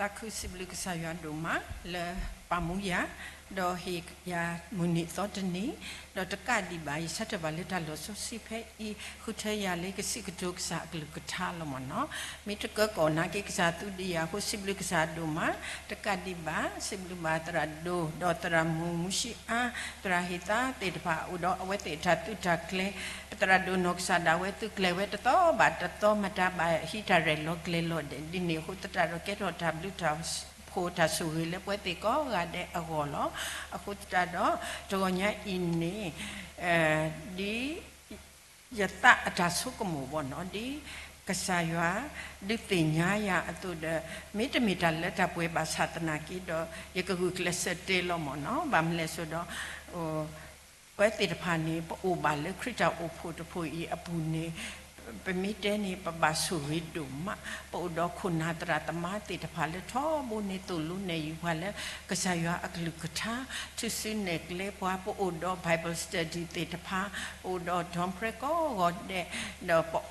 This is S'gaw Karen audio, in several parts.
သးခုစံးဘျုးကစၢ်ယွၤဒိၣ်မးလၢပာ်မူယၤ, ဒီးဟ့ၣ်ယၤမုၢ်နံၤသီတနံၤ, ဒီးတကးဒံးဘၣ် ယဆၢထၢၣ်ဘၣ်လၢတၢ်လီၢ်စီဆှံဖဲအံၤ ဃုထၢယၤလၢကစံးကတိၤကစၢ်အကလုၢ်ကထါလီၤမ့ၢ်နီၤ. မ့ၢ်တကၢကီၢ်နာ်က့ ကစၢ်သူဒံးယၤအဃိ စံးဘျုးကစၢ်ဒိၣ်မး, တကးဒံးဘၣ် စံးဘျုးဘၣ်သရၣ်ဒိၣ် ဒီးသရၣ်မုၣ် မူၡံအါ, သရၣ်ဟ့ၣ်သါသ့ၣ်တဖၣ် အိၣ်ဒီးအဝဲသ့ၣ်အတၢ်သုးတၢ်ကျဲၤ, ပသရၣ်ဒိၣ်နီၢ်ကစၢ်ဒၣ်ဝဲသုးကျဲၤဝဲတသီဘၣ်တသီ မၤတၢ်ဘၣ်ဟံးတၢ်ရဲၣ်လီၤကျဲၤလီၤဒဲး ဒ်န့ၣ်အဃိသတးဒီး ကဲထီၣ်တၢ်ဘျုးတၢ်ဖှိၣ်တၢ်ဆိၣ်ဂ့ၤလၢပဝဲသ့ၣ်ကိးဂၤဒဲးအဂီၢ်လီၤ. အဃိသတးဒီး တဂီၤညါအံၤန့ၣ် ဒ် ယသးအတၢ်ဆိကမိၣ်ဘၣ်နီၤ ဒ်ကစၢ်ယွၤဒုးသ့ၣ်ညါယၤအသိးဒီး မ့တမ့ၢ်တၢ်လၢတၢ်ပှဲၤဘၣ်ဆၣ်သနာ်က့ဒီး ယကဂုာ်ကျဲးစၢးတဲလီၤမ့ၢ်နီၤ. ဘၣ်မနုၤလဲၣ်ဆိုတော့ ပဝဲသ့ၣ်တဖၣ်န့ၣ် ပအိၣ်ဘၣ်လၢခရံာ်တၢ်အိၣ်ဖှိၣ်တဖှိၣ်အံၤအပူၤန့ၣ် ပမ့ၢ်တဲန့ၣ် ပဘၣ်ဆိၣ်ဂ့ၤဒိၣ်မး, ပအိၣ်ဒီးခိၣ်နၢ်သရၣ်သမါသ့ၣ်တဖၣ်လၢထီဘိန့ၣ် သိၣ်လိနဲၣ်ယုာ်ပှၤလၢကစၢ်ယွၤအကလုၢ်ကထါ, ထုးစုနဲၣ်ကျဲပှၤ, ပအိၣ်ဒီး Bible study သ့ၣ်တဖၣ်, ပအိၣ်ဒီး dorm prayer ကိးဂီၤဒဲး, ဒီး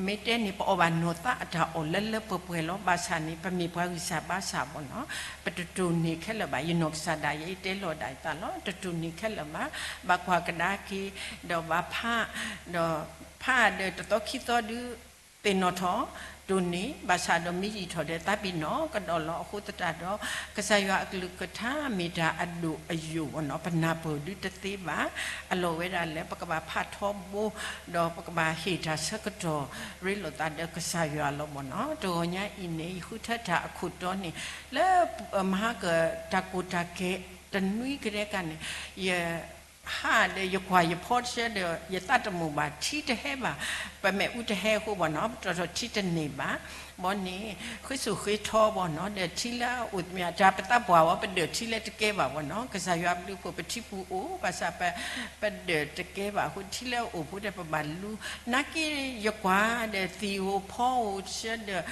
မ့ၢ်တဲန့ၣ် ပအီၣ်ဘၣ်နီၢ်သးအတၢ်အီၣ်လၢလၢပှဲၤပှဲၤလီၤ. ဘၣ်ဆၣ်န့ၣ် ပမ့ၢ်ပှၤဂံၢ်စၢ်ဘါစၢ်ဘၣ်နီၤ, ပတတိၢ်န့ၢ်ခဲလၢာ်ဘၣ်. ယနီၢ်ကစၢ်ဒၣ်ယဲတဲလီၤဒၣ်ယသးလီၤ, တတိၢ်န့ၢ်ခဲလၢာ်ဘၣ်. ဘၣ်ကွၢ်ကဒါက့ၤ ဒီးဘၣ်ဖး, ဒီးဖးဒီးတသီခံသီဒုး သ့ၣ်နီၣ်ထီၣ်, တိၢ်န့ၢ်, ဘၣ်ဆၣ်ဒီးမ့ၢ်ယံာ်ထီၣ်ဒီးသးပ့ၤနီၣ်ကဒီးလီၤ. အဃိသတးဒီး ကစၢ်ယွၤအကလုၢ်ကထါမ့ၢ်တၢ်အဒိၣ်အယိာ်ဘၣ်နီၤ, ပနၢ်ပၢၢ်ဒုးတသ့ဘၣ်. အလီၢ်ဝဲဒၣ်လၢပကဘၣ်ဖးထီဘိ, ဒီးပကဘၣ်ဟ့ၣ်တၢ်ဆၢကတီၢ်ရ့လိာ်သးဒီးကစၢ်ယွၤလီၤဘၣ်နီၤ. တဂီၤညါအံၤန့ၣ် ယဃုထၢတၢ်အခိၣ်တီန့ၣ် လၢမဟါကတၢ်ကိၢ်တၢ်ဂီၤတနွံကဒဲကန့ၣ် ယ ဟးဒီးယကွၢ်ယဖီတဆၢဒီး ယသးတမုာ်ဘၣ်, ထံတဟဲဘၣ်, ပမဲာ်အူတဟဲအဃိဘၣ်နီၤ, ပတီၢ်ထီၣ်ထံတန့ၢ်ဘၣ်. ဘီန့ၣ် ဃ့စိာ်ဃ့ထီဘီနီၤ, ဒီးထံလၢအအိၣ်တမံၤ တၢ်ပသးပှၢ်ဝဲ ပဒၢးထံလၢတကဲဘၣ်ဘီနီၤ. ကစၢ်ယွၤဘျုးဖှိၣ် ပထံပူၤအိၣ်, ဘၣ်ဆၣ်ပဒၢးတကဲဘၣ်အဃိ ထံလၢအအိၣ်ဖိဒီးပဘၣ်လူ, နာ်က့ယကွၢ်ဒီးသံၣ်ဧိၤဖီဧိၤတဆၢဒီး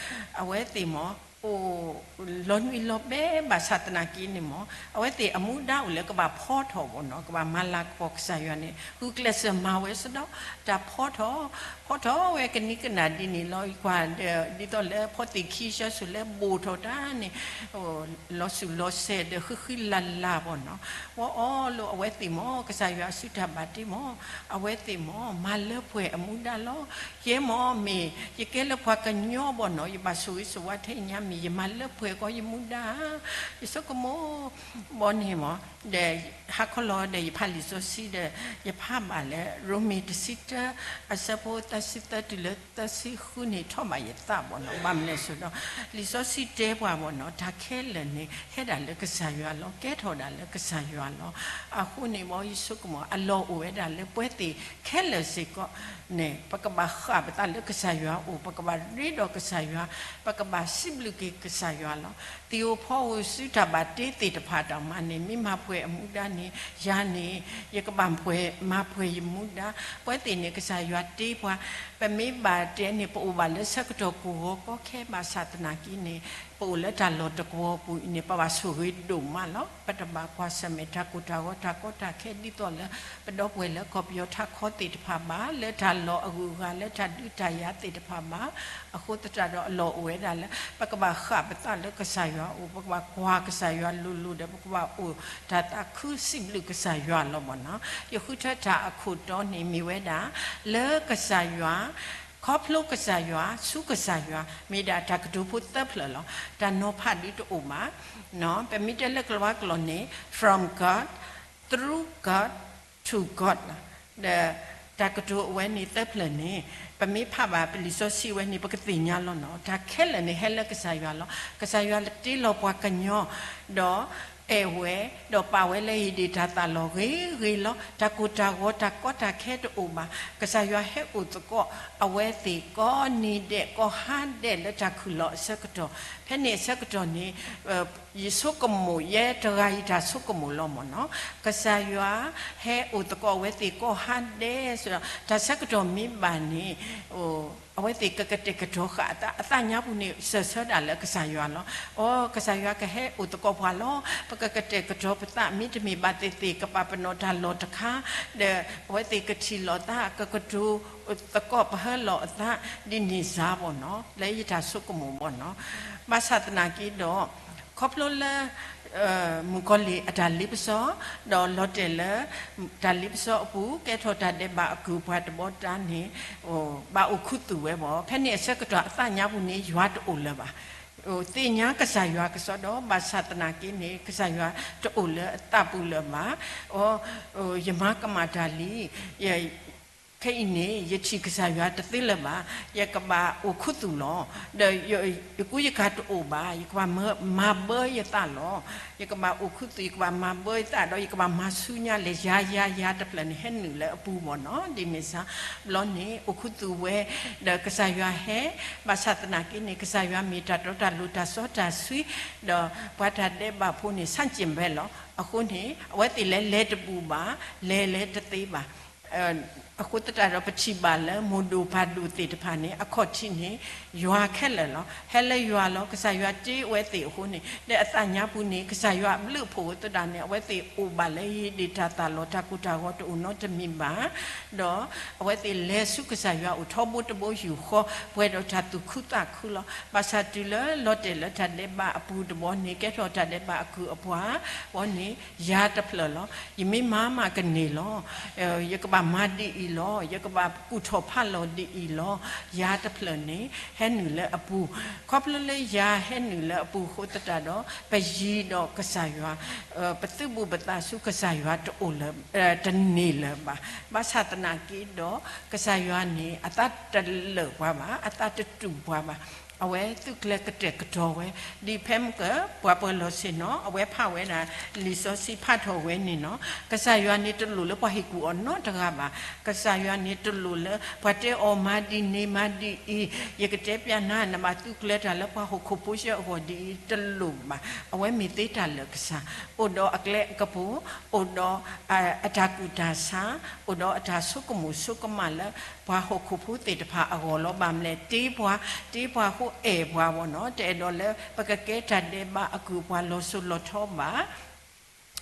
အဝဲသ့ၣ်မ့ၢ် အိၣ်လီၤနွံလီၤဘဲဘၣ်ဆၣ်သနာ်က့န့ၣ်မ့ၢ် အဝဲသ့ၣ်အမူဒါအိၣ်လၢကဘၣ်ဖီထီၣ်ဘီနီၤ, ကဘၣ်မၤလၤကပီၤကစၢ်ယွၤန့ၣ် ဂုာ်ကျဲးစၢးမၤဝဲစ့ၢ်ဒီး တၢ်ဖီထီၣ်, ဖီထီၣ်ဝဲကနံကနၣ်ဒ်န့ၣ်လီၤ. ယကွၢ်ဒီး ဒ်သိးလၢဖီသ့ၣ်ခံဆၢစိၤလၢဘူးထီၣ်တၢ်န့ၣ် လီၤစူၣ်လီၤစဲးဒီးဃံဃံလၤလၤဘီနီၤ, ဝဲအီၤလိာ်အဝဲသ့ၣ်မ့ၢ် ကစၢ်ယွၤအစုတၢ်ဘၣ်တ့မ့ၢ် အဝဲသ့ၣ်မ့ၢ် မၤလၢပှဲၤအမူဒါလီၤ. ယဲမ့ၢ်မ့ၢ် ယကဲလၢပှၤကညီဘီနီၤ, ယဘၣ်ဆိၣ်ဂ့ၤဆိၣ်ဝါထဲညါမ့ၢ် ယမၤလၢပှဲၤကီးယမူဒါဧါ, ယဆိကမိၣ်ဘီန့ၣ်မ့ၢ် ဒီးဟါခီလီၤဒီးယဖးလံာ်စီဆှံဒီး ယဖးဘၣ်လၢ ရိမ့ၤတဆံတၢ အဆၢဖိသၢဆံသၢတုၤလၢသၢဆံဃုန့ၣ် ထီၣ်ဘၣ်ယသးဘီနီၤ. ဘၣ်မနုၤလဲၣ်ဆိုဒီး လံာ်စီဆှံတဲပှၤဘီနီၤ, တၢ်ခဲလၢာ်န့ၣ် ဟဲဒၣ်လၢကစၢ်ယွၤလီၤ, ကဲထီၣ်ဒၣ်လၢကစၢ်ယွၤလီၤ. အဃိန့ၣ်ဘီ ယဆိကမိၣ် အလီၢ်အိၣ်ဝဲဒၣ်လၢပဝဲသ့ၣ်ခဲလၢာ်စ့ၢ်ကီးန့ၣ် ပကဘၣ်ဃၣ်ပသးလၢကစၢ်ယွၤအအိၣ်, ပကဘၣ်ရ့ဒီးကစၢ်ယွၤ, ပကဘၣ်စံးဘျုးက့ၤကစၢ်ယွၤလီၤ. သံၣ်ဧိၤဖီဧိၤစုတၢ်ဘၣ်တ့သ့ၣ်တဖၣ်တၢ်မၤန့ၣ် မ့ၢ်မၤပှဲၤအမူဒါန့ၣ် ယၤန့ၣ် ယကဘၣ်ပှဲၤ မၤပှဲၤယမူဒါ. ပဝဲသ့ၣ်န့ၣ် ကစၢ်ယွၤတ့ပှၤ, ပမ့ၢ်ဘၣ်တဲန့ၣ် ပအိၣ်ဘၣ်လၢဆၢကတီၢ်ကိၢ်ဂီၤကီခဲဘၣ်ဆၣ်သနာ်က့န့ၣ် ပအိၣ်လၢတၢ်လီၢ်တကဝီၤပူၤအံၤန့ၣ် ပဘၣ်ဆိၣ်ဂ့ၤဒိၣ်မးလီၤ. ပတဘၣ်ကွၢ်ဆၢၣ်မဲာ်တၢ်ကိၢ်တၢ်ဂီၤတၢ်ကီတၢ်ခဲဒ်သိးလၢ ပဒီပုၢ်ဝဲၢ်လၢကီၢ်ပယီၤထးခီသ့ၣ်တဖၣ်ဘၣ်, လၢတၢ်လီၢ်အဂုၤအဂၤလၢတၢ်ဒုးတၢ်ယၤသ့ၣ်တဖၣ်ဘၣ်. အဃိသတးဒီးအလီၢ်အိၣ်ဝဲဒၣ်လၢ ပကဘၣ်ဃၣ်ပသးလၢကစၢ်ယွၤအအိၣ်, ပကဘၣ်ကွၢ်ကစၢ်ယွၤလိၤလိၤဒီး ပကဘၣ်အိၣ်တၢ်သးခုစံးဘျုးကစၢ်ယွၤလီၤမ့ၢ်နီၤ. ယဃုထၢတၢ်အခိၣ်တီန့ၣ်မ့ၢ်ဝဲဒၣ် လၢကစၢ်ယွၤ ခီဖျိကစၢ်ယွၤ, ဆူကစၢ်ယွၤ, မ့ၢ်ဒၣ်တၢ်ကတိၤဖိသၢဖျၢၣ်လီၤ. တၢ်နီၤဖးဒုးတအိၣ်ဘၣ်. ပမ့ၢ်တဲလၢကလၤဝါကျိာ်န့ၣ် from God, through God, to God လီၤ. ဒီးတၢ်ကတိၤအဝဲန့ၣ်သၢဖျၢၣ်န့ၣ် ပမ့ၢ်ဖးဘၣ်ပလံာ်စီဆှံဝဲန့ၣ် ပကသ့ၣ်ညါလီၤနီၤ. တၢ်ခဲလၢာ်န့ၣ်ဟဲလၢကစၢ်ယွၤလီၤ. ကစၢ်ယွၤတ့လီၤပှၤကညီ ဒီးအဲၣ်ဝဲ ဒီးပာ်ဝဲလၢဟံၣ်ဒံးတၢ်သးလီၤဂ့ၤဂ့ၤလီၤ. တၢ်ကိၢ်တၢ်ဂီၤတၢ်ကီတၢ်ခဲတအိၣ်ဘၣ်. ကစၢ်ယွၤဟဲအိၣ်သကိးအဝဲသ့ၣ်ကိးနံၤဒဲးကိးဟါဒဲးလၢတၢ်ခုၣ်လီၤအဆၢကတီၢ်, ဖဲန့ၣ်အဆၢကတီၢ်န့ၣ် ယဆိကမိၣ်ယဲတဂၤအံၤတၢ်ဆိကမိၣ်လီၤမ့ၢ်နီၤ. ကစၢ်ယွၤဟဲအိၣ်သကိးအဝဲသ့ၣ်ကိးဟါဒဲး တၢ်ဆၢကတီၢ်မ့ၢ်ဘၣ်န့ၣ် အိၣ် အဝဲသ့ၣ်ကကတဲာ်ကတီၤဃာ်အသး အသးညါပူၤန့ၣ် စၢၢ်ဆၢဒၣ်လၢကစၢ်ယွၤလီၤ. အိ ကစၢ်ယွၤကဟဲအိၣ်သကိးပှၤလီၤ. ပကကတဲာ်ကတီၤပသး မ့တမ့ၢ်ဘၣ်သ့ၣ်သ့ၣ် ကပာ်ပနီၣ်တၢ်လီၢ်တခါ, ဒီးအဝဲသ့ၣ်ကထံၣ်လိာ်သး ကကတိၤသကိးပဟၢလိာ်အသး ဒ်န့ၣ်စ့ၢ်ဘၣ်နီၤ လၢယတၢ်ဆိကမိၣ်ဘၣ်နီၤ. ဘၣ်ဆၣ်သနာ်က့ဒီး ခီဖျိလၢ မုၣ်ကီၤလံၢ်အတၢ်လ့ပစီ, ဒီးလီၤတဲာ်လၢ တၢ်လ့ပစီအပူၤ ကဲထီၣ်တၢ်ဒဲးဘးအကုၢ်အပှၤတဘီတၢ်န့ၣ် ဘၣ်အိၣ်ခူသူၣ်ဝဲဘၣ်. ဖဲန့ၣ်အဆၢကတီၢ်အသးညါပူၤန့ၣ် ယွၤတအိၣ်လၢၤဘၣ်. သ့ၣ်ညါကစၢ်ယွၤကစီဒီး ဘၣ်ဆၣ်သနာ်က့န့ၣ် ကစၢ်ယွၤတအိၣ်လၢအသးပူၤလၢၤဘၣ်. အိ ယမၤကမၣ်တၢ်လံ ခဲအံၤန့ၣ် ယထံၣ်ကစၢ်ယွၤတသ့လၢၤဘၣ်. ယကဘၣ်အိၣ်ခူသူၣ်လီၤ. ဒီးယကူယကၤတအိၣ်ဘၣ်. ယကဘၣ်မၤဘၢယသးလီၤ. ယကဘၣ်အိၣ်ခူသူၣ် ယကဘၣ်မၤဘၢယသးဒီး ယကဘၣ်မၤဆူညါလဲၤ ယၤ ယၤ ယၤတဖျၢၣ်န့ၣ် ဟဲနုာ်လၢအပူၤဘၣ်နီၤ. ဒ်န့ၣ်စ့ၢ်ဘျီန့ၣ် အိၣ်ခူသူၣ်ဝဲ ဒီးကစၢ်ယွၤဟဲ, ဘၣ်ဆၣ်သနာ်က့န့ၣ် ကစၢ်ယွၤမ့ၢ်တၢ်တီတၢ်လိၤ တၢ်စီတၢ်ဆှံ, ဒီးပှၤတၢ်ဒဲးဘးဖိန့ၣ် ဆန့်ကျင်ဘက်လီၤ. အဃိန့ၣ် အဝဲသ့ၣ်လဲၤလဲၤတဘူၣ်ဘၣ်, လဲၤလဲၤတသ့ဘၣ်. အဃိသတးဒီး ပထံၣ်ဘၣ်လၢမိၢ်ဒိၣ်ပၢ်ဒိၣ်သ့ၣ်တဖၣ်န့ၣ် အခီၣ်ထံးန့ၣ် ယွၤခဲလၢာ်လီၤ. ဟဲလၢယွၤလီၤ. ကစၢ်ယွၤတ့အဝဲသ့ၣ်အဃိန့ၣ် ဒီးအသးညါပူၤန့ၣ် ကစၢ်ယွၤအဘျုးအဖှိၣ်အဃိသတးန့ၣ် အဝဲသ့ၣ်အိၣ်ဘၣ်လၢဟံၣ်ဒ့ၣ် တၢ်သၣ်လီၢ် တၢ်ကိၢ်တၢ်ဂီၤတအိၣ်နီတမံၤဘၣ်. ဒီးအဝဲသ့ၣ်လဲၤဆူကစၢ်ယွၤအိၣ် ထီဘိတဘိယူၢ်ဃီ ပှဲၤဒီးတၢ်သူၣ်ခုသးခုလီၤ. ဘၣ်ဆၣ်တုၤလၢလီၤတဲာ်လၢတၢ်ဒဲးဘးအပူၤတဘီန့ၣ် ကဲထီၣ်တၢ်ဒဲးဘးအကုၢ်အပှၤဘီန့ၣ် ယၤတဖျၢၣ်လီၤ. ယမ့ၢ်မၤမးကန့ၢ်လီၤ. ယကဘၣ်မၤဒ်အံၤလီၤ. ယကဘၣ်ကူၣ်ထီၣ်ဖးလီၤဒ်အံၤလီၤ. ယၤတဖျၢၣ်န့ၣ် ဟဲနုာ်လၢအပူၤ. ခီဖျိလၢယၤဟဲနုာ်လၢအပူၤအဃိသတးဒီး ပယံၤဒီးကစၢ်ယွၤ ပသုးဘူးပသးဆူကစၢ်ယွၤတအိၣ်လၢၤ တန့ၢ်လၢၤဘၣ်. ဘၣ်ဆၣ်သနာ်က့ဒီး ကစၢ်ယွၤန့ၣ် အသးတလၢာ်ပှၤဘၣ်, အသးတတူၢ်ပှၤဘၣ်. အဝဲသုးကျဲၤကတဲာ်ကတီၤဝဲ ဒ်ဖဲမုၢ်က ပှၤပၢၤလီၢ်ဆ့ၣ်နီၤ အဝဲဖးဝဲဒၣ် လံာ်စီဆှံဖးထီၣ်ဝဲန့ၣ်နီၤ, ကစၢ်ယွၤန့ၣ်တလိၣ်လၢပှၤဟ့ၣ်ကူၣ်အီၤနီတဂၤဘၣ်. ကစၢ်ယွၤန့ၣ်တလိၣ်လၢပှၤတဲအီၤမၤဒ်န့ၣ်မၤဒ်အံၤ, ယကတဲပျးနၤ နဘၣ်သုးကျဲၤတၢ်လၢပှၤဟီၣ်ခိၣ်ဖိဆၢအဂီၢ်ဒ်အံၤ တလိၣ်ဘၣ်. အဝဲမ့ၢ်သ့တၢ်လၢာ်ကစၢ်, အိၣ်ဒီးအကျဲအကပူၤ, အိၣ်ဒီး အတၢ်ကူၣ်တၢ်ဆး, အိၣ်ဒီးအတၢ်ဆိကမိၣ်ဆိကမးလၢ ပှၤဟီၣ်ခိၣ်ဖိသ့ၣ်တဖၣ်အဂီၢ်လီၤ. ဘၣ်မလဲၣ် တ့ပှၤ, တ့ပှၤဃိအဲၣ်ပှၤဘၣ်နီၤ, တအဲၣ်ဒိးလၢပကကဲတၢ်ဒဲးဘးအကုၢ်အပှၤလီၤစိၤလီၤထီဘၣ်.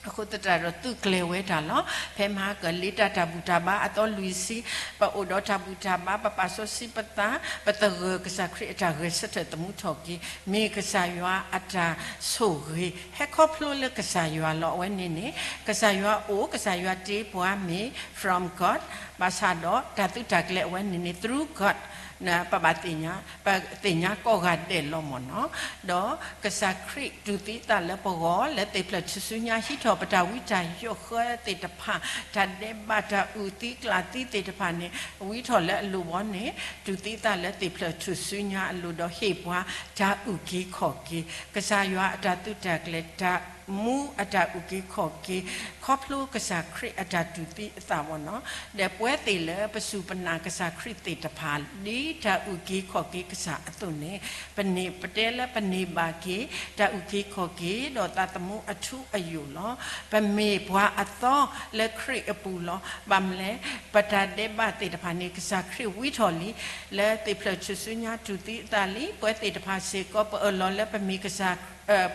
အဃိသတးဒီးသုးကျဲၤဝဲတၢ်လီၤ. ဖဲမဟါကလံတၢ်တၢ်ဘူၣ်တၢ်ဘါအသီလွံၢ်ဆံ, ပအိၣ်ဒီးတၢ်ဘူၣ်တၢ်ဘါ ပပာ်စီဆှံပသး, ပသဂၢၢ်ကစၢ်ခရံာ်အတၢ်ဂဲၤဆၢထၢၣ်သမူထီၣ်က့ၤ, မ့ၢ်ကစၢ်ယွၤအတၢ်ဆိၣ်ဂ့ၤ, ဟဲခီဖျိလၢကစၢ်ယွၤလီၤ. အဝဲန့ၣ်န့ၣ် ကစၢ်ယွၤအိၣ်, ကစၢ်ယွၤတ့ပှၤမ့ၢ် from God, ဘၣ်ဆၣ်ဒီးတၢ်သုးတၢ်ကျဲၤအဝဲန့ၣ်န့ၣ် through God, ပဘၣ်သ့ၣ်ညါ, ပသ့ၣ်ညါကိးဂၤဒဲးလီၤမၢ်နီၤ. ဒီးကစၢ်ခရံာ်တူၢ်သံအသးလၢပဂီၢ် လၢသ့ၣ်ဖျၢၣ်ထူၣ်စုညါ ဟံးထီၣ်ပတၢ်ဝံတၢ်ယိးဃၢသ့ၣ်တဖၣ်, တၢ်ဒဲးဘးတၢ်အုၣ်သံကျၣ်သံသ့ၣ်တဖၣ်န့ၣ် ဝံထီၣ်လၢအလိၤဘီန့ၣ် တူၢ်သံအသးလၢသ့ၣ်ဖျၢၣ်ထူၣ်စုညါအလိၤဒီးဟ့ၣ်ပှၤတၢ်အုၣ်က့ၤခီၣ်က့ၤ, ကစၢ်ယွၤအတၢ်သုးတၢ်ကျဲၤ တၢ်မူအတၢ်အုၣ်က့ၤခီၣ်က့ၤ, ခီဖျိကစၢ်ခရံာ်အတၢ်တူၢ်သံအသးမၢ်နီၤ. ဒီးပဝဲသ့ၣ်လၢပစူၢ်ပနာ်ကစၢ်ခရံာ်သ့ၣ်တဖၣ် ဒ်တၢ်အုၣ်က့ၤခီၣ်က့ၤကစၢ်အသိးန့ၣ်, ပန့ၢ်ပတဲလၢပန့ၢ်ဘၣ်က့ၤ တၢ်အုၣ်က့ၤခီၣ်က့ၤ ဒီးသးသမူအထူအယိာ်လီၤ. ပမ့ၢ်ပှၤအသီလၢခရံာ်အပူၤလီၤ. ဘၣ်မလဲၣ်, ပတၢ်ဒဲးဘးသ့ၣ်တဖၣ်န့ၣ် ကစၢ်ခရံာ်ဝံထီၣ်လံ, လၢသ့ၣ်ဖျၢၣ်ထူၣ်စုညါတူၢ်သံအသးလံ. ပဝဲသ့ၣ်တဖၣ်စ့ၢ်ကီး ပအၢၣ်လီၤလၢပမ့ၢ်ကစၢ်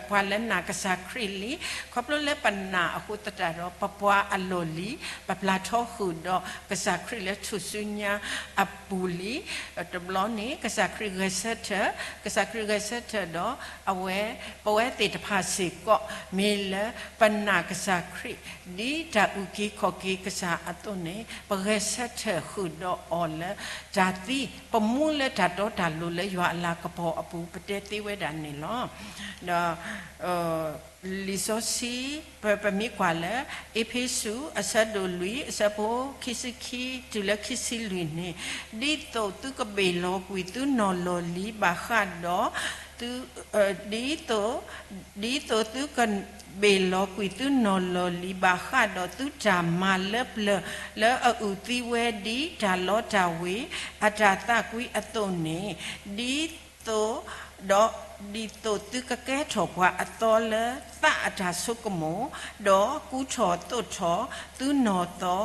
ပှၤလၢနာ်ကစၢ်ခရံာ်လံ. ခီဖျိလၢပနာ်အဃိသတးဒီး ပပှၤအလီၢ်လံၤ, ပပျၢ်ထီဃုာ်ဒီးကစၢ်ခရံာ်လၢထူၣ်စုညါအပူၤလံ. တဘျီန့ၣ် ကစၢ်ခရံာ်ဂဲၤဆၢထၢၣ်, ကစၢ်ခရံာ်ဂဲၤဆၢထၢၣ်ဒီး အဝဲ ပဝဲသ့ၣ်တဖၣ်စ့ၢ်ကီး မ့ၢ်လၢပနာ်ကစၢ်ခရံာ် ဒ်တၢ်အုၣ်က့ၤခီၣ်က့ၤကစၢ်အသိးန့ၣ် ပဂဲၤဆၢထၢၣ်ဃုာ်ဒီးအီၤလၢတၢ်သံ, ပမူလၢတၢ်တီတၢ်လိၤလၢယွၤအလၤကပီၤအပူၤ ပတဲသ့ဝဲဒၣ်န့ၣ်လီၤ. ဒီး လံာ်စီဆှံ ပ ပမ့ၢ်ကွၢ်လၢ အ့းဖ့းစူး အဆၢဒိၣ်လွံၢ် အဆၢဖိခံဆံခံ တုၤလၢခံဆံလွံၢ်န့ၣ်, ဒ်သိးသုကဘ့ၣ်လီၤကွံာ်သုနီၢ်လီၢ်လံၤဘၣ်ဃးဒီး သု ဒ်သိး ဒ်သိးသုကဘ့ၣ်လီၤကွံာ်သုနီၢ်လီၢ်လံၤဘၣ်ဃးဒီး သုတၢ်မၤလၢပျၢၤလၢအအုၣ်သံဝဲဒ်တၢ်လီတၢ်ဝ့ၤ အတၢ်သးကွံအသိးန့ၣ်, ဒ်သိးဒီး ဒ်သိးသုကကဲထီၣ်ပှၤအသီလၢသးအတၢ်ဆိကမိၣ်, ဒီးကူထီၣ်သိးထီၣ်သုနီၢ်သီ,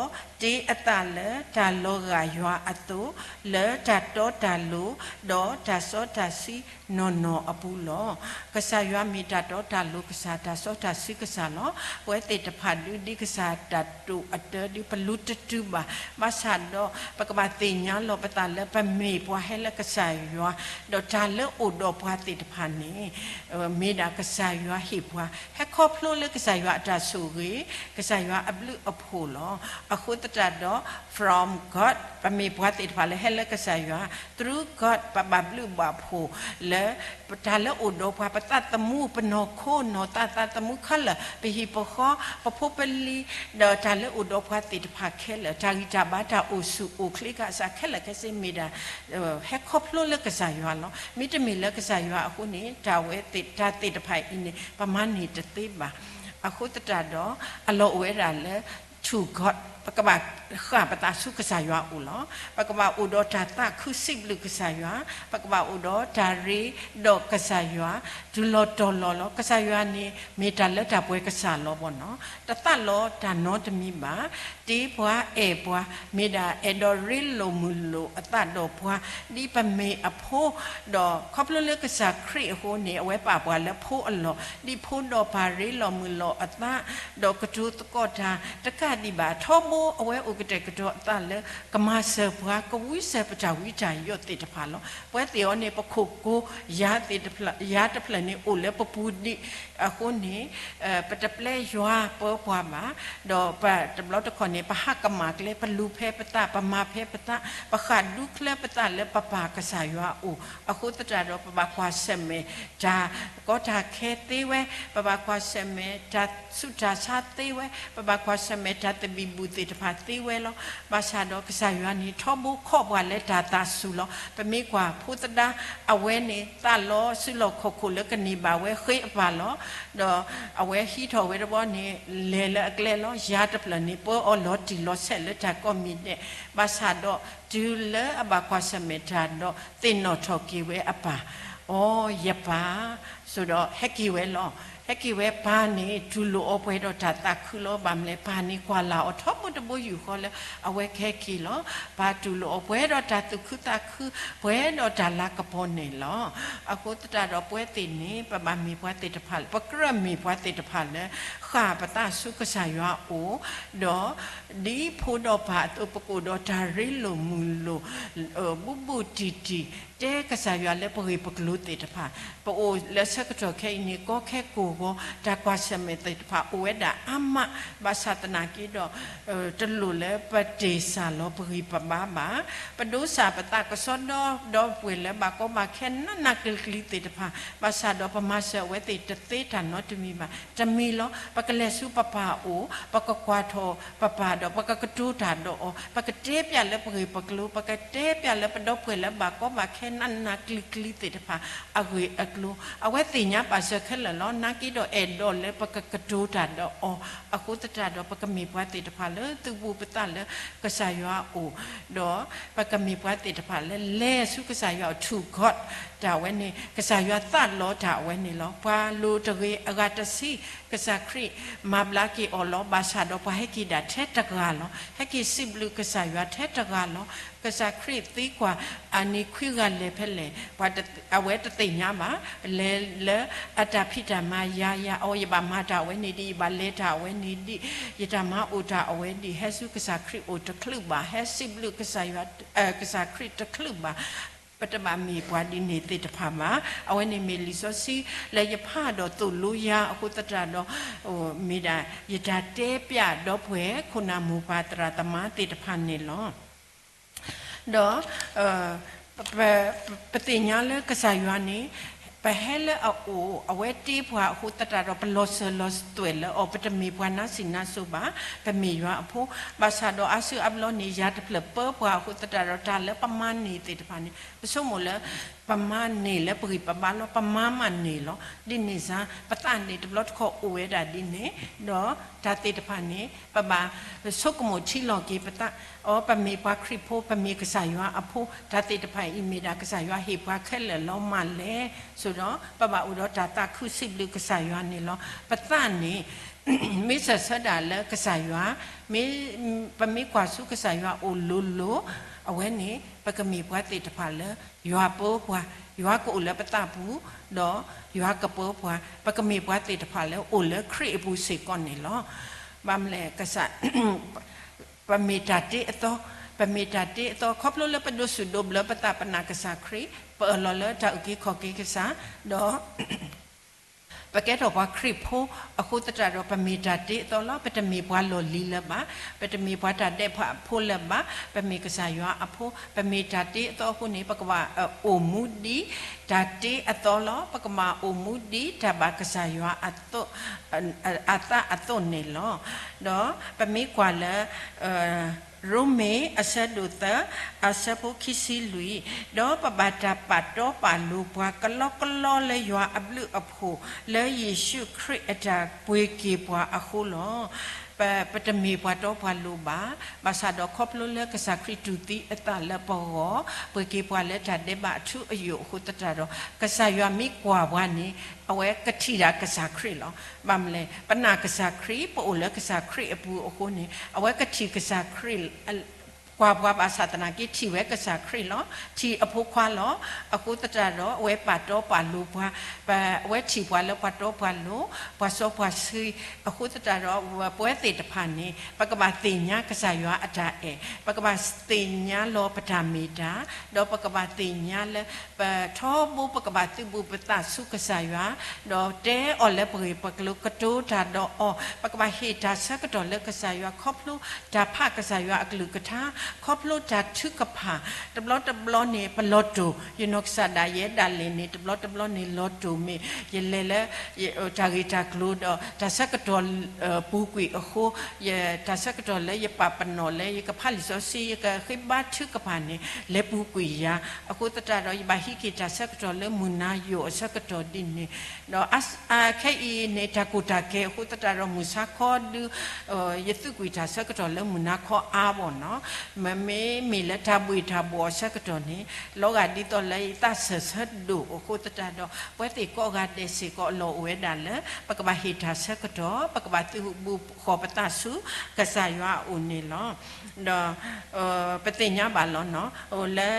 တ့အသးလၢတၢ်လီၤဂာ်ယွၤအသိး, လၢတၢ်တီတၢ်လိၤ, ဒီးတၢ်စီတၢ်ဆှံနီၢ်နီၢ်အပူၤလီၤ. ကစၢ်ယွၤမ့ၢ်တၢ်တီတၢ်လိၤကစၢ်, တၢ်စီတၢ်ဆှံကစၢ်လီၤ. ပဝဲသ့ၣ်တဖၣ်ဒုးဒ်ကစၢ်တၢ်တိာ်အတၢ်ဒုး ပလူၤတတုၤဘၣ်. ဘၣ်ဆၣ်ဒီး ပကဘၣ်သ့ၣ်ညါလီၤပသးလၢပမ့ၢ်ပှၤဟဲလၢကစၢ်ယွၤ, ဒီးတၢ်လၢအိၣ်ဒီးပှၤသ့ၣ်တဖၣ်န့ၣ် မ့ၢ်ဒၣ်ကစၢ်ယွၤဟ့ၣ်ပှၤ, ဟဲခီဖျိလၢကစၢ်ယွၤအတၢ်ဆိၣ်ဂ့ၤ, ကစၢ်ယွၤအဘျုးအဖှိၣ်လီၤ. အဃိသတးဒီး from God ပမ့ၢ်ပှၤသ့ၣ်တဖၣ်လၢဟဲလၢကစၢ်ယွၤ, through God ပဘၣ်ဘျုးဘၣ်ဖှိၣ်လၢ တၢ်လၢအိၣ်ဒီးပှၤ ပသးသမူ ပနီၢ်ခိနီၢ်သး သးသမူခဲလၢာ်, ပဟံၣ်ပဃီ ပဖိပလံၤ, ဒီးတၢ်လၢအိၣ်ဒီးပှၤသ့ၣ်တဖၣ်ခဲလၢာ်, တၢ်ဂံၢ်တၢ်ဘါ တၢ်အိၣ်ဆူၣ်အိၣ်ချ့ကစၢ်ခဲလၢာ်ခဲဆ့မ့ၢ်ဒၣ် ဟဲခီဖျိလၢကစၢ်ယွၤလီၤ. မ့တမ့ၢ်လၢကစၢ်ယွၤအဃိန့ၣ် တၢ်ဝဲသ့ၣ် တၢ်သ့ၣ်တဖၣ်အံၤန့ၣ် ပမၤန့ၢ်တသ့ဘၣ်. အဃိသတးဒီး အလီၢ်အိၣ်ဝဲဒၣ်လၢ to God ပကဘၣ်ဃၣ်ပသးဆူကစၢ်ယွၤအအိၣ်လီၤ. ပကဘၣ်အိၣ်ဒီးတၢ်သးခုစံးဘျုးကစၢ်ယွၤ, ပကဘၣ်အိၣ်ဒီးတၢ်ရ့ဒီးကစၢ်ယွၤ တုၤလီၤတီၤလီၤလီၤ. ကစၢ်ယွၤန့ၣ် မ့ၢ်တၢ်လၢတၢ်ပှဲၤကစၢ်လီၤဘၣ်နီၤ. တသးလီတၢ်နီတမံၤဘၣ်. တ့ပှၤအဲၣ်ပှၤ မ့ၢ်ဒၣ်အဲၣ်ဒိးရ့လိာ်မုာ်လိာ်အသးဒီးပှၤ ဒ်ပမ့ၢ်အဖိ, ဒီးခီဖျိလၢကစၢ်ခရံာ်အဃိန့ၣ် အဝဲပာ်ပှၤလၢဖိအလီၢ် ဒ်ဖိဒီးပၢ်ရ့လိာ်မုာ်လိာ်အသး ဒီးကတိၤသကိးတၢ်တကးဒံးဘၣ် ထီဘိအဝဲအိၣ်ကတဲာ်ကတီၤအသးလၢ ကမၤစၢၤပှၤ ကဝံစၢၤပတၢ်ဝံတၢ်ယိးသ့ၣ်တဖၣ်လီၤ. ပဝဲသ့ၣ်အံၤန့ၣ် ပခိၣ်ကိၤယၤသ့ၣ်တဖၣ် ယၤတဖျၢၣ်န့ၣ် အိၣ်လၢပပူၤဒံးအဃိန့ၣ် ပတပျဲယွၤပၢပှၤဘၣ်, ဒီးပတဘျီတခီၣ်န့ၣ် ပဟးကမၣ်ကျဲ ပလူၤဖဲပသး ပမၤဖဲပသး ပဃၣ်ဒူချၢပသးလၢပပၢ်ကစၢ်ယွၤအအိၣ်, အဃိသတးဒီး ပဘၣ်ကွၢ်ဆၢၣ်မဲာ်တၢ်ကီတၢ်ခဲသ့ဝဲ, ပဘၣ်ကွၢ်ဆၢၣ်မဲာ်တၢ်ဆူးတၢ်ဆါသ့ဝဲ, ပဘၣ်ကွၢ်ဆၢၣ်မဲာ်တၢ်သဘံၣ်ဘုၣ်သ့ၣ်တဖၣ်သ့ဝဲလီၤ. ဘၣ်ဆၣ်ဒီးကစၢ်ယွၤန့ၣ် ထီဘိခီၣ်ပှၤလၢတၢ်သးစူၤလီၤ. ပမ့ၢ်ကွၢ်ဖိသဒါ အဝဲန့ၣ် သးလီၤစုလီၢ်ခီၣ်ခိၣ်လၢကန့ၢ်ဘၣ်ဝဲဃ့အပၢ်လီၤ. ဒီးအဝဲဟံးထီၣ်ဝဲတဘျီန့ၣ် လဲၤလၢအကျဲလီၤ. ယၤတဖျၢၣ်န့ၣ် ပၢအီၤလီၤတံၢ်လီၤဆဲးလၢတၢ်ကိးမံၤဒဲး, ဘၣ်ဆၣ်ဒီးတုၤလၢအဘၣ်ကွၢ်ဆၢၣ်မဲာ်တၢ်ဒီး သ့ၣ်နီၣ်ထီၣ်က့ၤဝဲအပၢ်, အိ ယပၢ်, ဆိးဒီးဟဲက့ၤဝဲလီၤ. ဟဲက့ၤဝဲ ပၢ်န့ၣ်တူၢ်လိာ်အီၤပှဲၤဒီးတၢ်သးခုလီၤ. ဘၣ်မနုၤလဲၣ် ပၢ်န့ၣ်ကွၢ်လၢ်အီၤထီဘိတဘိယူၢ်ဃီလၢအဝဲကဟဲက့ၤလီၤ. ပၢ်တူၢ်လိာ်အီၤပှဲၤဒီးတၢ်သူၣ်ခုသးခု ပှဲၤဒီးတၢ်လၤကပီၤန့ၣ်လီၤ. အဃိသတးဒီးပဝဲသ့ၣ်န့ၣ် ပဘၣ်မ့ၢ်ပှၤသ့ၣ်တဖၣ်လၢ ပကြၢးမ့ၢ်ပှၤသ့ၣ်တဖၣ်လၢ ဃၣ်ပသးဆူကစၢ်ယွၤအအိၣ်, ဒီးဒ်ဖိဒီးပၢ်အသိး ပကအိၣ်ဒီးတၢ်ရ့လိာ်မုာ်လိာ် ဘူးဘူးတံၢ်တံၢ် တဲကစၢ်ယွၤလၢပဂ့ၢ်ပကျိၤသ့ၣ်တဖၣ်, ပအိၣ်လၢဆၢကတီၢ်ခဲအံၤန့ၣ် ကီခဲကိာ်ဂီၤ တၢ်ကွၢ်ဆၢၣ်မဲာ်သ့ၣ်တဖၣ်အိၣ်ဝဲဒၣ်အါမး, ဘၣ်ဆၣ်သနာ်က့ဒီး တလိၣ်လၢပတ့ၢ်စၢ်လီၤပဂံၢ်ပဘါဘၣ်. ပဒိးစၢ်ပသးကစီဒီဒီပုၢ်ဝဲၢ်လၢဘၣ်ကီဘၣ်ခဲနးနးကျံၤကျံၤသ့ၣ်တဖၣ်, ဘၣ်ဆၣ်ဒီးပမၤစၢၤအဝဲသ့ၣ်တသ့တၢ်နီတမံၤဘၣ်. တမံၤလီၤ ပကလဲၤဆူပပၢ်အအိၣ်, ပကကွၢ်ထီၣ်ပပၢ်ဒီး ပကကတိၤတၢ်ဒီးအီၤ, ပကတဲပျးလၢပဂ့ၢ်ပကျိၤ, ပကတဲပျးလၢပဒီပုၢ်ဝဲၢ်လၢဘၣ်ကီဘၣ်ခဲနးနးကျံၤကျံၤသ့ၣ်တဖၣ် အဂ့ၢ်အကျိၤ, အဝဲသ့ၣ်ညါပာ်စၢၤခဲလၢာ်လီၤ. နာ်က့ဒီးအဲၣ်ဒိးလၢပကကတိၤတၢ်ဒီးအီၤ, အဃိသတးဒီး ပကမ့ၢ်ပှၤသ့ၣ်တဖၣ်လၢသုးဘူးပသးလၢကစၢ်ယွၤအအိၣ်, ဒီးပကမ့ၢ်ပှၤသ့ၣ်တဖၣ်လၢလဲၤဆူကစၢ်ယွၤအအိၣ် to God တၢ်အဝဲန့ၣ် ကစၢ်ယွၤသးလီတၢ်အဝဲန့ၣ်လီၤ. ပှၤလိၤတဂ့ၤ အဂၤတဆံ ကစၢ်ခရံာ်မၤဘျါက့ၤအီၤလီၤ. ဘၣ်ဆၣ်ဒီးပှၤဟဲက့ၤဒၣ်ထဲတဂၤလီၤ. ဟဲက့ၤစံးဘျုးကစၢ်ယွၤထဲတဂၤလီၤ. ကစၢ်ခရံာ်သံကွၢ် အနံၤခွံဂၤလဲၤဖဲလဲၣ်, ပှၤတ, အဝဲတသ့ၣ်ညါဘၣ်. လဲၤလၢအတၢ်ဖံးတၢ်မၤယၤယၤ, အိ ယဘၣ်မၤတၢ်အဝဲန့ၣ်ဒံး, ယဘၣ်လဲၤတၢ်အဝဲန့ၣ်ဒံး, ယတၢ်မၤအိၣ်တၢ်အဝဲဒံး, ဟဲဆူကစၢ်ခရံာ်အိၣ်တချုးဘၣ်, ဟဲစံးဘျုးကစၢ်ယွၤ, ကစၢ်ခရံာ်တချုးဘၣ်. ပတဘၣ်မ့ၢ်ပှၤဒ်န့ၣ်သ့ၣ်တဖၣ်ဘၣ်. အဝဲန့ၣ်မ့ၢ်လံာ်စီဆှံလၢယဖးဒီးသိၣ်လိယၤအဃိသတးဒီး မ့ၢ်ဒၣ်ယတၢ်တဲပျးဒီပုၢ်ဝဲၢ်ခိၣ်နၢ်မိၢ်ပၢ်သရၣ်သမါသ့ၣ်တဖၣ်န့ၣ်လီၤ. ဒီး ပ, ပသ့ၣ်ညါလၢကစၢ်ယွၤန့ၣ် ပဟဲလၢအအိၣ် အဝဲတ့ပှၤအဃိသတးဒီး ပလီၤစၢၤလီၤသွဲၣ်လၢအီၤ, ပတမ့ၢ်ပှၤနါစံၣ်နါစိၤဘၣ်, ပမ့ၢ်ယွၤအဖိ, ဘၣ်ဆၣ်ဒီးအါစုအါဘျီန့ၣ် ယၤတဖျၢၣ်ပၢပှၤအဃိသတးဒီး တၢ်လၢပမၤန့ၢ်သ့ၣ်တဖၣ်န့ၣ် ပဆိကမိၣ်လၢ ပမၤန့ၢ်လၢပဂံၢ်ပဘါလီၤ, ပမၤမးန့ၢ်လီၤ. ဒ်န့ၣ်စ့ၢ် ပသးန့ၣ်တဘျီတခီၣ်အိၣ်ဝဲဒၣ်ဒ်န့ၣ်, ဒီးတၢ်သ့ၣ်တဖၣ်န့ၣ် ပဘၣ်ဆိကမိၣ်ထံလီၤက့ၤပသး, အိ ပမ့ၢ်ပှၤခရံာ်ဖိ, ပမ့ၢ်ကစၢ်ယွၤအဖိ, တၢ်သ့ၣ်တဖၣ်အံၤမ့ၢ်ဒၣ်ကစၢ်ယွၤဟ့ၣ်ပှၤခဲလၢာ်လီၤမးလဲၣ်. ဆိဒီး ပဘၣ်အိၣ်ဒီးတၢ်သးခုစံးဘျုးကစၢ်ယွၤန့ၣ်လီၤ. ပသးန့ၣ် မ့ၢ်စၢၢ်ဆၢဒၣ်လၢကစၢ်ယွၤ, မ့ၢ် ပမ့ၢ်ကွၢ်ဆူကစၢ်ယွၤအိၣ်လိၤလိၤ, အဝဲန့ၣ် ပကမ့ၢ်ပှၤသ့ၣ်တဖၣ်လၢ ယွၤပၢပှၤ, ယွၤကအိၣ်လၢပသးပူၤ, ဒီးယွၤကပၢပှၤ, ပကမ့ၢ်ပှၤသ့ၣ်တဖၣ်လၢအိၣ်လၢခရံာ်အပူၤစ့ၢ်ကီးန့ၣ်လီၤ. ဘၣ်မနုၤလဲၣ် ကစၢ် ပမ့ၢ်တၢ်တ့အသီ, ပမ့ၢ်တၢ်တ့အသီ ခီဖျိလၢပဒိးစူၣ်ဒိးဘျၢပသး ပနာ်ကစၢ်ခရံာ်, ပအၢၣ်လီၤလၢတၢ်အုၣ်က့ၤခီၣ်က့ၤကစၢ်, ဒီး ပကဲထီၣ်ပှၤခရံာ်ဖိအဃိသတးဒီး ပမ့ၢ်တၢ်တ့အသီလီၤ. ပတမ့ၢ်ပှၤလီၢ်လံၤလၢၤဘၣ်, ပတမ့ၢ်ပှၤတၢ်ဒဲးဘးဖိလၢၤဘၣ်, ပမ့ၢ်ကစၢ်ယွၤအဖိ, ပမ့ၢ်တၢ်တ့အသီအဃိန့ၣ် ပကဘၣ်အိၣ်မူဒ်တၢ်တ့အသီလီၤ. ပကဘၣ်အိၣ်မူဒ်တၢ်ဘၣ်ကစၢ်ယွၤအသိး အသးအသိးန့ၣ်လီၤ. ဒီးပမ့ၢ်ကွၢ်လၢ ရိမ့ၤအဆၢဒိၣ်သၢ အဆၢဖိခံဆံလွံၢ်, ဒီးပဘၣ်တၢ်ပာ်တီပာ်လိၤပှၤကလီကလီလၢယွၤအဘျုးအဖှိၣ် လၢယ့ၣ်ၡူးခရံာ်အတၢ်ပှ့ၤက့ၤပှၤအဃိလီၤ. ပ ပတမ့ၢ်ပှၤတီပှၤလိၤဘၣ်, ဘၣ်ဆၣ်ဒီးခီဖျိလၢကစၢ်ခရံာ်တူၢ်သံအသးလၢပဂီၢ်, ပှ့ၤက့ၤပှၤလၢတၢ်ဒဲးဘးအထူအယိာ်အဃိသတးဒီး ကစၢ်ယွၤမ့ၢ်ကွၢ်ပှၤန့ၣ် အဝဲကထံၣ်ဒၣ်ကစၢ်ခရံာ်လီၤ. ဘၣ်မနုၤလဲၣ်, ပနာ်ကစၢ်ခရံာ်, ပအိၣ်လၢကစၢ်ခရံာ်အပူၤအဃိန့ၣ် အဝဲကထံၣ်ကစၢ်ခရံာ် ကွၢ်ပှၤဘၣ်ဆၣ်သနာ်က့ ထံၣ်ဝဲကစၢ်ခရံာ်လီၤ. ထံၣ်အဖိခွါလီၤ. အဃိသတးဒီး အဝဲပာ်တီပာ်လိၤပှၤ, ပ အဝဲထံၣ်ပှၤလၢပှၤတီပှၤလိၤ, ပှၤစီပှၤဆှံ, အဃိသတးဒီး ပဝဲသ့ၣ်တဖၣ်န့ၣ် ပကဘၣ်သ့ၣ်ညါကစၢ်ယွၤအတၢ်အဲၣ်, ပကဘၣ်သ့ၣ်ညါလီၤပတၢ်မ့ၢ်တၢ်, ဒီးပကဘၣ်သ့ၣ်ညါလၢ ပထီဘိပကဘၣ်သုးဘူးပသးဆူကစၢ်ယွၤ, ဒီးတဲအီၤလၢပဂ့ၢ်ပကျိၤ ကတိၤတၢ်ဒီးအီၤ, ပကဘၣ်ဟ့ၣ်တၢ်ဆၢကတီၢ်လၢကစၢ်ယွၤ ခီဖျိတၢ်ဖးကစၢ်ယွၤအကလုၢ်ကထါ, ခီဖျိတၢ်ထုကဖၣ်, တဘျီတဘျီန့ၣ် ပလီၤတိာ်, ယနီၢ်ကစၢ်ဒၣ်ယဲဒၣ်လဲာ်န့ၣ် တဘျီတဘျီန့ၣ်လီၤတိာ်မ့ၢ် ယလဲၤလၢ တၢ်ဂ့ၢ်တၢ်ကျိၤဒီး တၢ်ဆၢကတီၢ် ပူၤကွံာ်အဃိ ယ တၢ်ဆၢကတီၢ်လၢယပာ်ပနီၣ်လၢယကဖးလံာ်စီဆှံ ယကဃ့ဘါထုကဖၣ်န့ၣ် လဲၤပူၤကွံာ်ယၤ, အဃိသတးဒီး ယဘၣ်ဟံးက့ၤတၢ်ဆၢကတီၢ်လၢမုၢ်နၤယိာ်အဆၢကတီၢ်ဒ်န့ၣ်, ဒီးအ အခဲအံၤန့ၣ် တၢ်ကီတၢ်ခဲအဃိသတးဒီး မုၢ်ဆါခီဒု ယသုးကွံာ်တၢ်ဆၢကတီၢ်လၢမုၢ်နၤခီအါဘၣ်နီၤ, မ့မ့ၢ်လၢတၢ်ဘှ့ၣ်တၢ်ဘှီၣ်အဆၢကတီၢ်န့ၣ် လီၤဂာ်ဒ်သိးလၢယသးစၢၢ်ဆၢဒိၣ်အဃိသတးဒီး ပဝဲသ့ၣ်ကိးဂၤဒဲးစ့ၢ်ကီး အလီၢ်အိၣ်ဝဲဒၣ်လၢ ပကဘၣ်ဟ့ၣ်တၢ်ဆၢကတီၢ် ပကဘၣ်သုးဘူးဃီၤပသးဆူ ကစၢ်ယွၤအအိၣ်န့ၣ်လီၤ. ဒီး ပသ့ၣ်ညါဘၣ်လီၤနီၤ, လၢ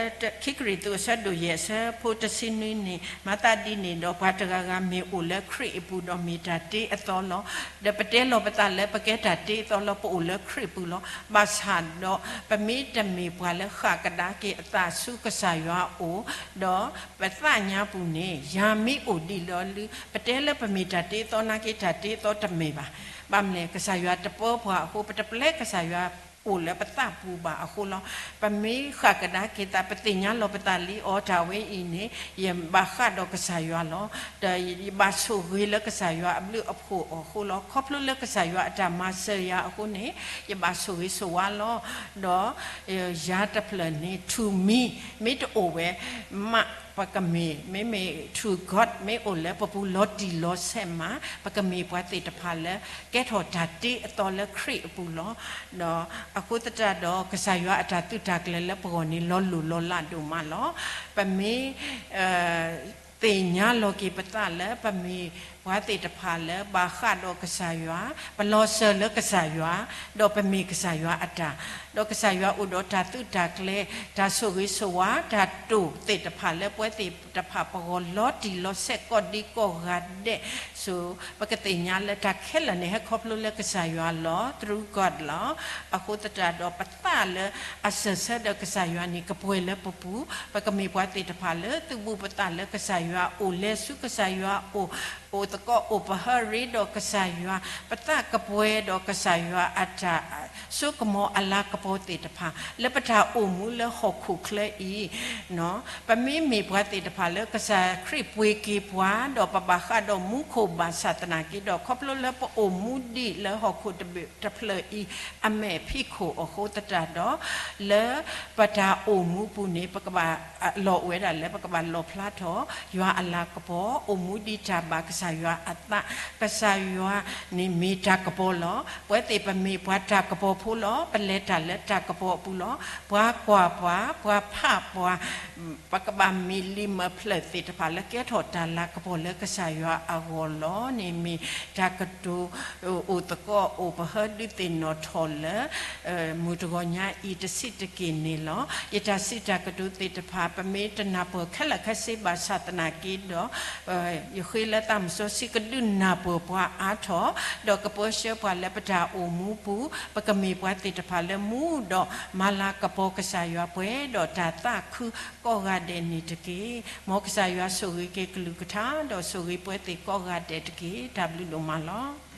ခံကရံၣ်သူးအဆၢဒိၣ်ယဲၢ်အဆၢဖိတဆံနွံန့ၣ် မၤသးဒ်န့ၣ်ဒီး ပှၤတဂၤဂၤမ့ၢ်အိၣ်လၢခရံာ်အပူၤဒီးမ့ၢ်တၢ်တ့အသီလီၤ. ဒီးပတဲလီၤပသးလၢပကဲတၢ်တ့အသီလီၤ, ပအိၣ်လၢခရံာ်အပူၤလီၤ. ဘၣ်ဆၣ်ဒီး ပမ့ၢ်တမ့ၢ်ပှၤလၢဃၣ်ကဒါက့ၤအသးဆူကစၢ်ယွၤအအိၣ်, ဒီးပသးညါပူၤန့ၣ် ယၤမ့ၢ်အိၣ်ဒံးဒီးလၢ ပတဲလၢပမ့ၢ်တၢ်တ့အသီနာ်က့ တၢ်တ့အသီတမ့ၢ်ဘၣ်. ဘၣ်မနုၤလဲၣ် ကစၢ်ယွၤတပၢပှၤအဃိ ပတပျဲကစၢ်ယွၤအိၣ်လၢပသးပူၤဘၣ်အဃိလီၤ. ပမ့ၢ်ဃၣ်ကဒါက့ၤသး ပသ့ၣ်ညါလီၤပသးလံ အီ တၢ်ဝဲအံၤန့ၣ် ယဘၣ်ဃးဒီးကစၢ်ယွၤလီၤ. ဒီးယဘၣ်ဆိၣ်ဂ့ၤလၢကစၢ်ယွၤအဘျုးအဖှိၣ်အဃိလီၤ. ခီဖျိလၢကစၢ်ယွၤအတၢ်မၤစၢၤယၤအဃိန့ၣ် ယဘၣ်ဆိၣ်ဂ့ၤဆိၣ်ဝါလီၤ. ဒီး ယၤတဖျၢၣ်န့ၣ် ထူၣ်မံၤ မ့ၢ်တအိၣ်ဝဲ မး ပကမ့ၢ် မ့မ့ၢ် true God မ့ၢ်အိၣ်လၢပပူၤလီၤတံၢ်လီၤဆဲးမး ပကမ့ၢ်ပှၤသ့ၣ်တဖၣ်လၢ ကဲထီၣ်တၢ်တ့အသီလၢခရံာ်အပူၤလီၤ. ဒီးအဃိသတးဒီး ကစၢ်ယွၤအတၢ်သုးတၢ်ကျဲၤလၢပဂီၢ်န့ၣ် လီၤလိၢ်လီၤလးဒိၣ်မးလီၤ. ပမ့ၢ် သ့ၣ်ညါလီၤက့ၤပသးလၢ ပမ့ၢ်ပှၤသ့ၣ်တဖၣ်လၢ ဘၣ်ဃးဒီးကစၢ်ယွၤ, ပလီၤစၢၤလၢကစၢ်ယွၤ, ဒီးပမ့ၢ်ကစၢ်ယွၤအတၢ်, ဒီးကစၢ်ယွၤအိၣ်ဒီးတၢ်သုးတၢ်ကျဲၤ, တၢ်ဆိၣ်ဂ့ၤဆိၣ်ဝါ, တၢ်တိာ်သ့ၣ်တဖၣ်လၢပဝဲသ့ၣ်တဖၣ်ပဂီၢ်လီၤတံၢ်လီၤဆဲးကိးဒံကိးဂၤဒဲး, ဆိ ပကသ့ၣ်ညါလၢတၢ်ခဲလၢာ်န့ၣ် ဟဲခီဖျိလၢကစၢ်ယွၤလီၤ, through God လီၤ. အဃိသတးဒီးပသးလၢအစၢၢ်ဆၢဒီးကစၢ်ယွၤန့ၣ် ကပှဲၤလၢပပူၤ, ပကမ့ၢ်ပှၤသ့ၣ်တဖၣ်လၢသုးဘူးပသးလၢကစၢ်ယွၤအိၣ်, လဲၤဆူကစၢ်ယွၤအိၣ်, အိၣ်သကိးအိၣ်ပဟၢရ့ဒီးကစၢ်ယွၤ, ပသးကပှဲၤဒီးကစၢ်ယွၤအတၢ် စိကမီၤအလၤကပီၤသ့ၣ်တဖၣ် လၢပတၢ်အိၣ်မူလၢဟီၣ်ခိၣ်ချၢအံၤ ပမ့မ့ၢ်ပှၤသ့ၣ်တဖၣ်လၢကစၢ်ခရံာ်ပှ့ၤက့ၤပှၤ ဒီးပဘၣ်ဃးဒီးမူခိၣ်ဘၣ်ဆၣ်သနာ်က့ဒီး ခီဖျိလၢပအိၣ်မူဒံးလၢဟီၣ်ခိၣ်တဖျၢၣ်အံၤ အမဲာ်ဖံးခိၣ်အဃိသတးဒီး လၢပတၢ်အိၣ်မူပူၤန့ၣ် ပကဘၣ်လီၢ်အိၣ်ဝဲဒၣ်လၢ ပကဘၣ်လီၢ်ဖျါထီၣ် ကစၢ်ယွၤအလၤကပီၤ, အိၣ်မူဒ်တၢ်ဘၣ်ကစၢ်ယွၤအသး, ကစၢ်ယွၤန့ၣ်မ့ၢ်တၢ်ကပီၤလီၤ. ပဝဲသ့ၣ်ပမ့ၢ်ပှၤတၢ်ကပီၤဖိလီၤ. ပလဲၤတၢ်လၢတၢ်ကပီၤအပူၤလီၤ. ပှၤကွၢ်ပှၤ, ပှၤဖးပှၤ, ပကဘၣ်မ့ၢ်လံာ်မဲာ်ဖျၢၣ်သ့ၣ်တဖၣ်လၢကဲထီၣ်တၢ်လၤကပီၤလၢကစၢ်ယွၤအဂီၢ်လီၤ. န့ၣ်မ့ၢ်တၢ်ကတိၤအိၣ်သကိးအိၣ်ပဟၢဒုးသ့ၣ်နီၣ်ထီၣ်လၢ မုၢ်တဂီၤညါအံၤတဆံးတက့ၢ်န့ၣ်လီၤ. ယတၢ်စံးတၢ်ကတိၤသ့ၣ်တဖၣ် ပမ့ၢ်တနၢ်ပၢၢ်ခဲလၢာ်ခဲဆ့ဘၣ်ဆၣ်သနာ်က့ဒီး, ယဃ့လၢသးမုၢ်စီဆှံကဒုးနၢ်ပၢၢ်ပှၤအါထီၣ်, ဒီးကပၢဆှၢပှၤလၢပတၢ်အိၣ်မူပူၤ, ပကမ့ၢ်ပှၤသ့ၣ်တဖၣ်လၢမူဒီးမၤလၤကပီၤကစၢ်ယွၤပှဲၤဒီးတၢ်သးခုကိးဂၤဒဲးန့ၣ်တက့ၢ်. မ်ကစၢ်ယွၤဆိၣ်ဂ့ၤက့ၤကလုၢ်ကထါ ဒီးဆိၣ်ဂ့ၤပဝဲသ့ၣ်ကိးဂၤဒဲးတက့ၢ်. တၢ်ဘျုးဒိၣ်မးလီၤ.